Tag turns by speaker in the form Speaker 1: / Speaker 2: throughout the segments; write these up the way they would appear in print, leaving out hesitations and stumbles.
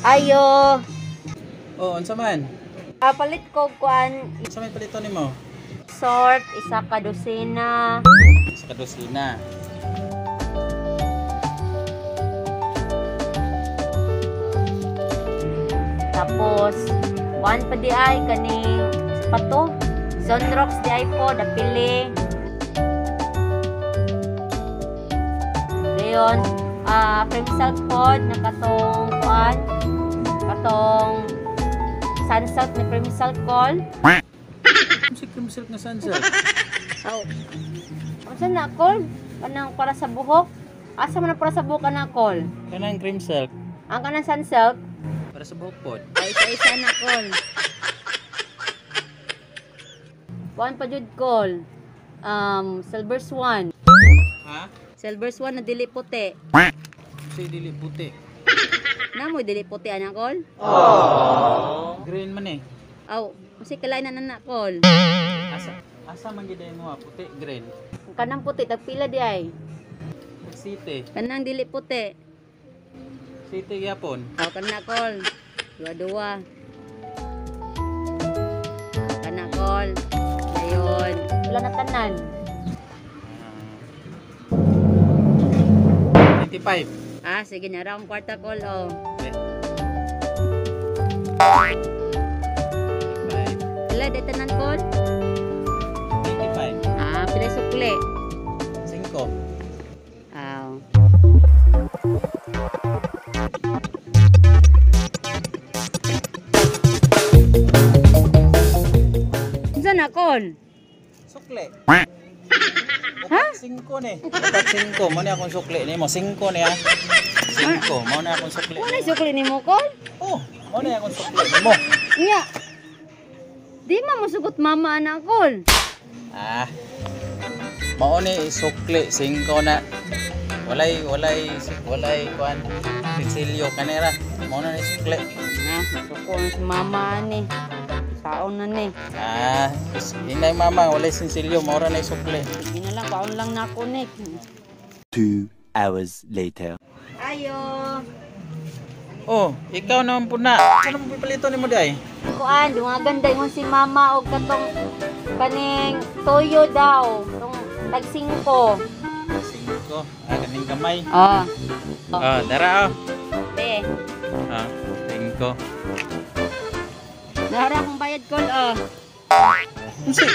Speaker 1: Ayo.
Speaker 2: Oh, unsa man?
Speaker 1: Ah, palit ko kuan
Speaker 2: Unsa may palito nimo?
Speaker 1: Sort isa ka dosena.
Speaker 2: Isa ka dosena.
Speaker 1: Tapos kuan pa di ay kaning pato. Zonrox di ay po dapili. Dayon, Premsal pod na katong kuan katong Sunsilk ni Premsal call.
Speaker 2: Unsa cream silk nga Sunsilk?
Speaker 1: Aw. Unsa na call? Kanang para sa buhok? Asa man ang para sa buhok kana call?
Speaker 2: Kanang cream silk
Speaker 1: Ang kanang Sunsilk
Speaker 2: para sa buhok pod.
Speaker 1: ay isa-isa na call. Kuan pa jud call. Silver Swan.
Speaker 2: Ha?
Speaker 1: Silver Swan na dili puti.
Speaker 2: Unsa dili puti?
Speaker 1: Namo dili puti ana call?
Speaker 2: Green man eh.
Speaker 1: Aw, unsay kalain na na call?
Speaker 2: Asa man gid mo puti green.
Speaker 1: Ang kanang puti tagpila di ay.
Speaker 2: City.
Speaker 1: Kanang dili puti.
Speaker 2: City gyapon.
Speaker 1: Aw kana call. Duwa-duwa. Kana call. Dayon. Wala na tanan.
Speaker 2: 25.
Speaker 1: Ah, sige na akong kwarta call oh.
Speaker 2: Okay. 25.
Speaker 1: Pila di tanan call?
Speaker 2: 25.
Speaker 1: Ah, pila sukli.
Speaker 2: 5.
Speaker 1: Aw. Unsa na call?
Speaker 2: Sukli. Ha? 5 ni. Upat 5 mo ni akong sukli nimo. 5 ni ha. 5 mo na akong sukli.
Speaker 1: Wala sukli nimo call?
Speaker 2: Oh, mo na akong sukli nimo.
Speaker 1: Nya. Di man mosugot mama ana call.
Speaker 2: Ah. Mao ni sukli 5 na. Walay kuan. Sinsilyo kanira. Mao na ni sukli.
Speaker 1: Na, masuko na si mama ani. Saon na ni.
Speaker 2: Ah, inay mama walay sinsilyo mao ra na sukli.
Speaker 1: Sige na lang, kaon lang na ako ni.
Speaker 3: 2 hours later.
Speaker 1: Ayo.
Speaker 2: Oh, ikaw naman po na. Ano mo pipalito nimo di ay?
Speaker 1: Kuan, dungagan dayon si mama og katong kaning toyo daw, tong tag 5.
Speaker 2: 5. Ah, kaning kamay.
Speaker 1: Ah.
Speaker 2: Ah, dara oh.
Speaker 1: Be,
Speaker 2: Ah, 5.
Speaker 1: nara akong bayad call oh.
Speaker 2: Unsa?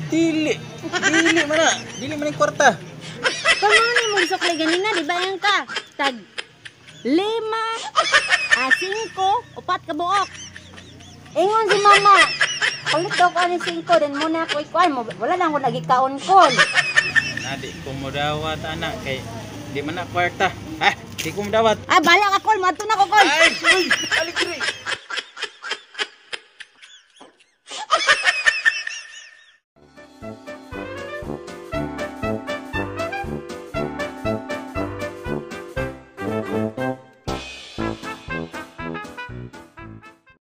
Speaker 2: Dili. Dili man na. Dili man ang kwarta.
Speaker 1: Kung ano ni mong sukli ganina, di ba yan ka? Tag 5, 5, 4 ka buok. Ingon si mama. Palit daw ko ani 5, then muna ako ikuan mo. Wala lang ako nagikaon call.
Speaker 2: Na di ko mo dawat anak kay di man na kwarta. Ah, di ko mo dawat.
Speaker 1: Ah, bala ka call, moadto na ko call.
Speaker 2: Ay, uy, alik diri.